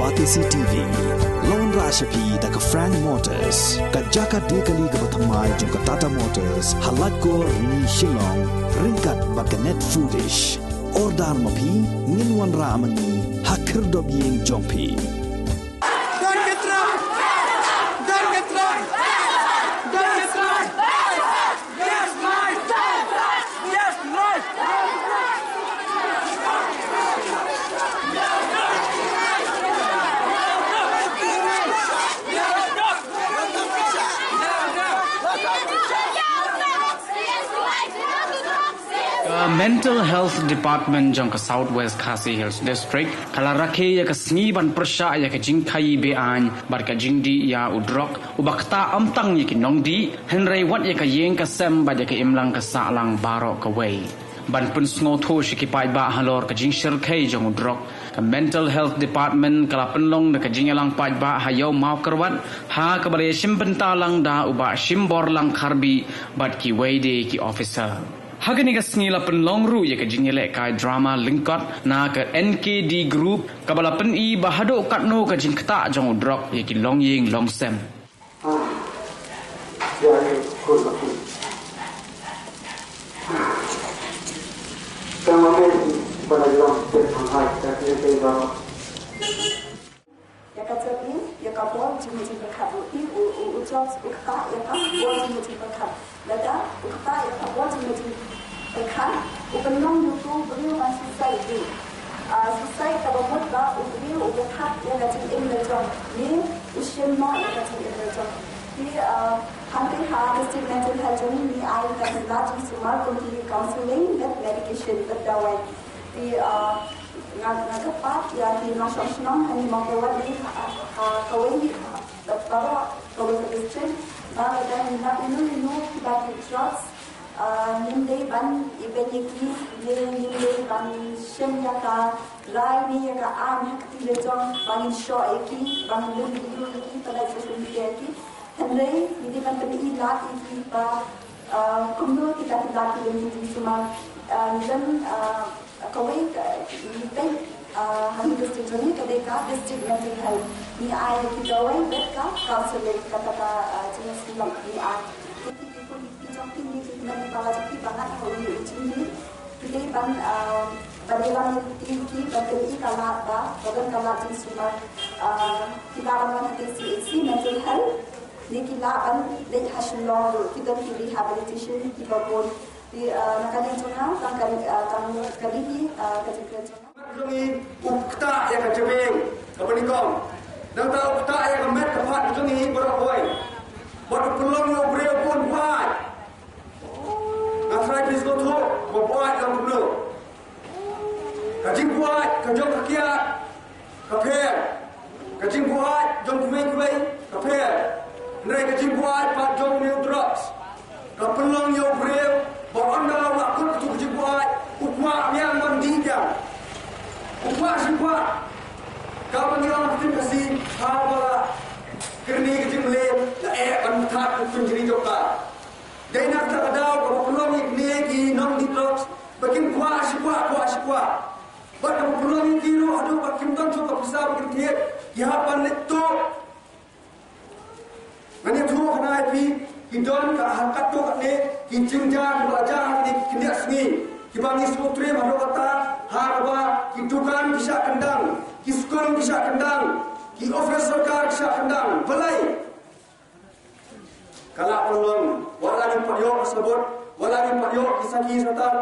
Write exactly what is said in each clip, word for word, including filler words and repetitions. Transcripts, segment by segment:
Batesi T V la wanrah sha phi da ka Frank Motors, ka jaka die kali kaba thymmai jong ka Tata Motors, ha Laitkor, Rni, Shillong, ryngkat bad ka Net Foodish. Order ma phi, ngin wanrah ma ngi ha khyrdop ïing jong phi. Don't get drunk! Don't get drunk! Don't get drunk! Yes, life! Yes, life! Ka Mental Health Department jong ka South West Khasi Hills District ka la rakhe ïa ka sngi ban pyrshah ïa ka jingkhaii be-aiñ bad ka jingdih ïa u drok uba ktah ym tang ïa ki nongdih, hynrei wat ïa ka ïing ka sem bad ïa ka imlang ka sahlang baroh kawei. Ban pynsngewthuh sha ki paidbah halor ka jingshyrkhei jong u drok, ka Mental Health Department ka la pynlong da ka jingïalang paidbah ha Ïew Mawkyrwat, ha kaba la ïashim bynta lang da u Bah Shimborlang Kharbih bad kiwei de ki officer. Ha kane ka sngi la pynlong ruh ïa ka jingïalehkai drama lyngkot na ka N K D Group, kaba la pyni ba haduh katno ka jingktah jong u drok ïa ki longïing longsem. Ïa ka jingim, ïa ka bor jingim jingpyrkhat ruh, u, u, u George u ktah ïa ka bor jingim jingpyrkhat. Lada u ktah ïa ka bor jingim jingpyrkhat, u pynlong ïa uto u briew ban suicide ruh. Ah, suicide kaba mut ba u briew u pyrkhat ïa ka jingim la jong ne u shim noh ïa ka jingim la jong. Te, ah, hangtei ha ka District Mental Health jong ngi, ngi ai ka lad jingsumar kum ki counselling bad medication bad dawai. Te, ah, nga, nga kyrpad ïa ki nongshong shnong hangne Mawkyrwat ne ha, ha kawei, ha, baroh kawei ka district, ba lada ngi lap ïano ïano kiba dih drugs, ah, ngim dei ban ibeiñ ïa ki, ne ngim dei ban shim ïa ka rai ne ïa ka aiñ ha ka kti la jong ba ngin shoh ïa ki, ba ngin lum video ïa ki, pynlait social media ïa ki. Hynrei ngi dei ban pyni lad ïa ki ba, ah, kumno kita ki lad ki lum ïa ki, sumar, ah, ngi don, ah, kawei ka, ngi peit, ah, ha ngi district jong ngi ka dei ka District Mental Health. Ngi ai ki dawai bad ka counselling, kata ka, ah, jingïasyllok ngi ai. Ki, ki, ki, ki jong ki, ngi ki, ngi ki, ba la jong ki ba ngat ha u, u jingdih. Ki dei ban, ah, ban ïalam ïa ki, ki ban pyni ka lad ba, ba don ka lad jingsumar, ah, ki lah ban wan ha ka C H C Mental Health. Ne ki lah ban leit ha Shillong ruh, ki don ki rehabilitation kiba bun. Te, ah, na ka liang jong nga, tang ka, ah, tang kane hi, ah, ka jingkren jong nga. Jong ngi u ktah ïa ka jabieng kaba nyngkong. Nangta u ktah ïa ka met ka phad jong ngi baroh kawei. Bad u pynlong ïa u briew ban buaid. Nga tharai phi sngewthuh ba buaid long kumno. Ka jingbuaid ka jong ka kiad ka pher. Ka jingbuaid jong kiwei kiwei ka pher. Hynrei ka jingbuaid pat jong une u drugs ka pynlong ïa u briew ba ynda la kut katu ka jingbuaid u kwah biang ban dih biang. U kwah shi kwah. Kaba ngi ong ha ktien Khasi, haba la kyrni ka jingmlien, la eh ban thad ka pynjri jong ka. Dei na kata ka daw kaba pynlong ïa kine ki nongdih drugs ba kin kwah shi kwah, kwah shi kwah. Bad kaba pynlong ïa ki ruh haduh ba kim don shuh ka pisa ba kin thied, ki hap ban leit tuh. Ngan ïathuh hana ïa phi, ki don ka ha katto katne ki jingjia kiba la jia ha kine ki khyndiat sngi kiba ngi sngewtriem haduh katta, ha kaba ki dukan ki shah kyndang, ki skul ki shah kyndang, ki ophis sorkar ki shah kyndang. Balei? Ka lah ban long, wat la ngim pat ïoh ka sabut, wat la ngim pat ïoh ki sakhi satar,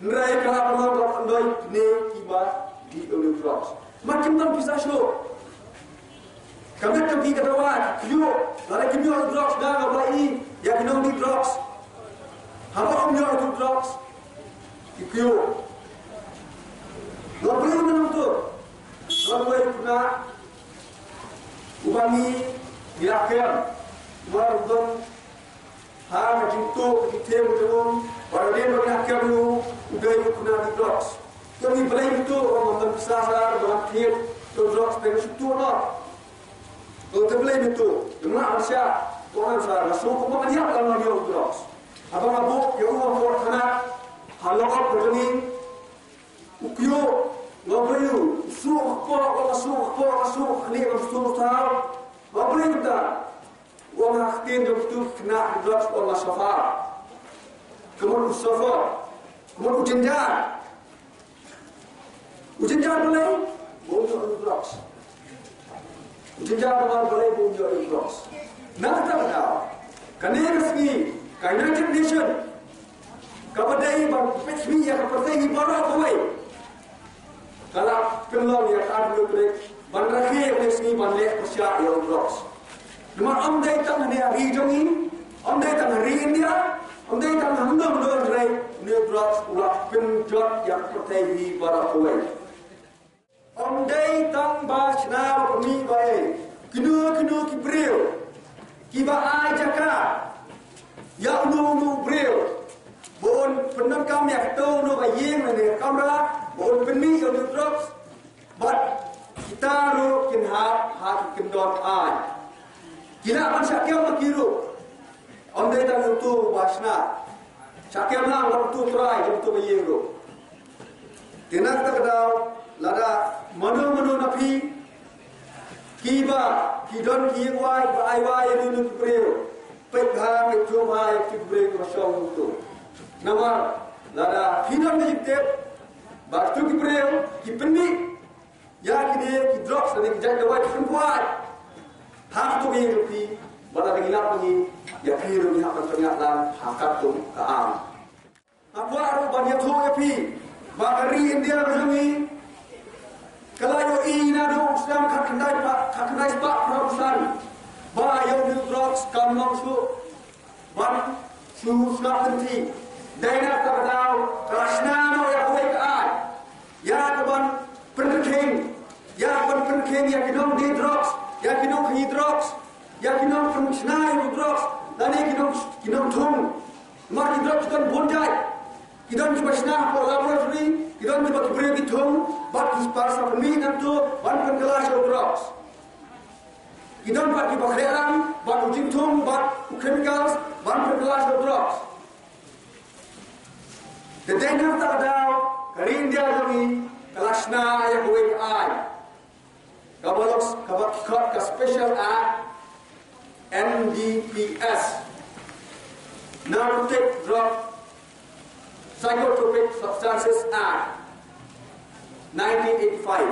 hynrei ka lah ban long, ka lah ban long kine kiba dih ïa u drugs. Ma kim don pisa shuh. Ka met jong ki ka dawa, ki ïoh, lada kim ïoh drugs, da nga ba i ïa ki nongdih drugs. Haba ym ïoh ïa u drugs, ki ïoh. Nga ba i nang tu. Nga ba i kuna. Uba ngi, ngi la kem. Uba u don ha ka jingtuh ka jingthied jong u, ba la dei ba ngi la kem ïa u, u dei u khynnah dih drugs. Te ngi blame ïa u, ba ngam don pisa shuh, ba ngam thied ïa u drugs, te ngi shu tuh noh. Te blame ïa u, ngim lah ban shah, to ngam shah, nga shu kumba ngan ïap lada ngam ïoh ïa u drugs. Haba nga buh ïa u ha court, ha lockup ka jong ngi, u kyiuh, nga ba ïa u, u shu Ong nga suk, ong nga suk, ni ong suk tau. Ba bring ta. Ong ha ktien jong tu kena drugs ong nga suffer. Ka mut u suffer. Ka mut u jynjar. U jynjar balei? Ba un ïoh ïa u drugs. U jynjar balei? Ba un ïoh ïa u drugs. Na kata ka daw, kane ka sngi ka United Nation kaba dei ban peit ïa ka pyrthei hi baroh kawei ka la pynlong ïa ka arphew tarik ban rakhe ïa ka sngi ban leh pyrshah ïa u drugs. Namar ym dei tang ha ri jong ngi, ym dei tang ha ri India, ym dei tang ha hangno hangno, hynrei une u drugs u la pynjot ïa ka pyrthei hi baroh kawei. Ym dei tang ba shna ba pynmih ba ei. Kino kino ki briew kiba ai jaka ïa uno uno u briew ba un pyndonkam ïa kato uno ka ïing lane ka kamra ba un pynmih ïa une u drugs, bad kita ruh kin hap ha ki kyndon aiñ. Ki lah ban shah kem ma ki ruh. Ym dei tang uto uba shna. Shah kem lang bad uto u trai jong uto ka ïing ruh. Te na kata ka daw, lada mano mano na phi kiba ki don ki ïing wai ba ai wai ïa uno uno ki briew, peit bha, peit jur bha ïa ki briew kiba shong uto. Namar lada phi don ka jingtip ba kito ki briew ki pynmih ïa kine ki drugs lane ki jait dawai ki pynkwah ha kato ka ïing jong phi, bad lada ngi lap ngi, ïa phi ruh ngi hap ban pynïaid lang ha kato ka aiñ. Nga kwah ruh ban ïathuh ïa phi ba ka ri India ka jong ngi ka la ïohi naduh u snem khatkhyndai spah, khatkhyndai spah phra phew san ba ïa une u drugs kam long shuh ban shu sngap lynti. Dei na kata ka daw ka la shna noh ïa kawei ka aiñ ïa ka ban pynrkhing, ïa ka ban pynrkhing ïa ki nongdie drugs, ïa ki nongkhaïi drugs, ïa ki nongpynshna ïa u drugs lane ki nong, ki nongthung. Namar ki drugs ki don bun jait. Ki don kiba shna hapoh laboratory, ki don kiba ki briew ki thung bad ki spah sa pynmih nangto ban pynkylla sha u drugs. Ki don pat kiba khreh lang bad u jingthung bad u chemicals ban pynkylla sha u drugs. Te dei na kata ka daw ka ri India jong ngi ka la shna ïa kawei ka aiñ kaba long, kaba khot ka Special Act, N D P S, Narcotic Drug Psychotropic Substances Act, nineteen eighty-five,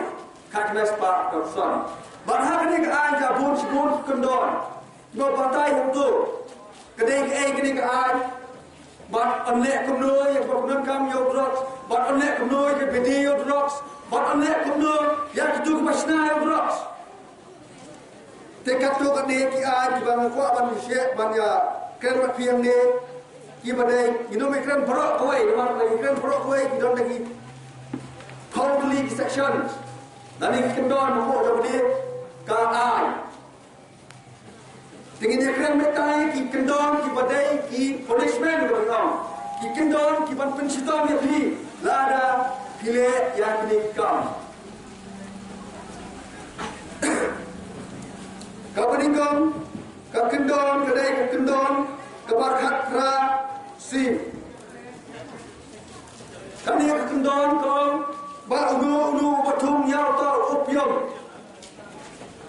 khatkhyndai spah phra phew san. Bad ha kane ka aiñ ka bun shibun ki kyndon kiba batai hangto. Ka dei kaei kane ka aiñ? Bad yn leh kumno ïa kiba pyndonkam ïa u drugs? Bad yn leh kumno ïa kiba die ïa u drugs? Bad yn leh kumno ïa kito kiba shna ïa u drugs? Te katto katne ki aiñ kiba nga kwah ban ïa share, ban ïakren bad phi hangne, kiba dei, ngin ym ïakren baroh kawei, namar lada ngi kren baroh kawei ki don da ki thong tylli ki sections. Lane ki kyndon hapoh jong kane ka aiñ. Te ngin ïakren mynta ïa ki kyndon kiba dei ki punishment, kiba dei ki kyndon kiban pynshitom ïa phi lada phi leh ïa kine ki kam. Kaba nyngkong, ka kyndon ka dei ka kyndon kaba khatphra C. Kane ka kyndon ka ong ba uno uno uba thung ïa uta u opium.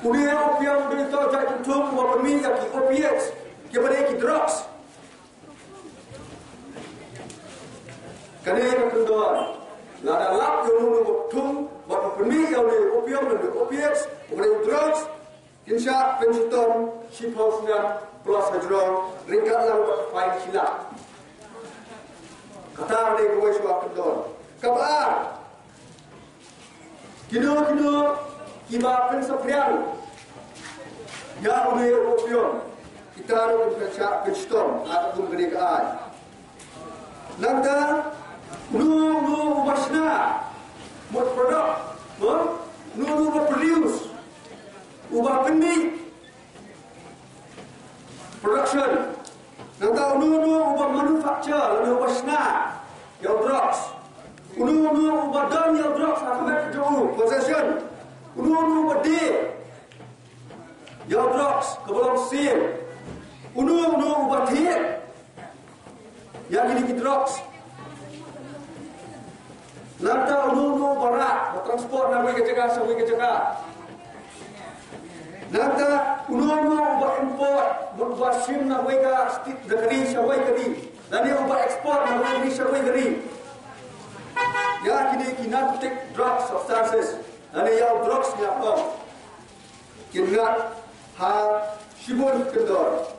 Une u opium u dei uta u jait jingthung uba pynmih ïa ki opiates, kiba dei ki drugs. Kane ka kyndon, lada lap ïa uno uno uba thung bad u pynmih ïa une u opium lane opiates, uba dei u drugs, kin shah pynshitom shiphew snem plus hajrong, ryngkat lang bad fine shi lak. Kata ka dei kawei shuwa ka kyndon. Kaba ar, kino kino kiba pynsaphriang ïa une u opium, kita ruh kin shah pynshitom ha ka kum kane ka aiñ. Nangta uno uno uba shna, mut product, mo? Uno uno uba produce, uba pynmih, production. Nangta uno uno uba manufacture lane uba shna ïa u drugs. Uno uno uba don ïa u drugs ha ka met ka jong u, possession. Uno uno uba die ïa u drugs, kaba long sale. Uno uno uba thied ïa kine ki drugs. Nangta uno uno uba rah, Export na wei ka jaka sha wei ka jaka. Nangta uno uno uba import, uba shim na wei ka state ka ri sha wei ka ri, lane uba export na wei ka ri sha wei ka ri, ïa kine ki narcotic drug substances lane ïa u drugs ïa ko kin ngat ha shibun kyndor.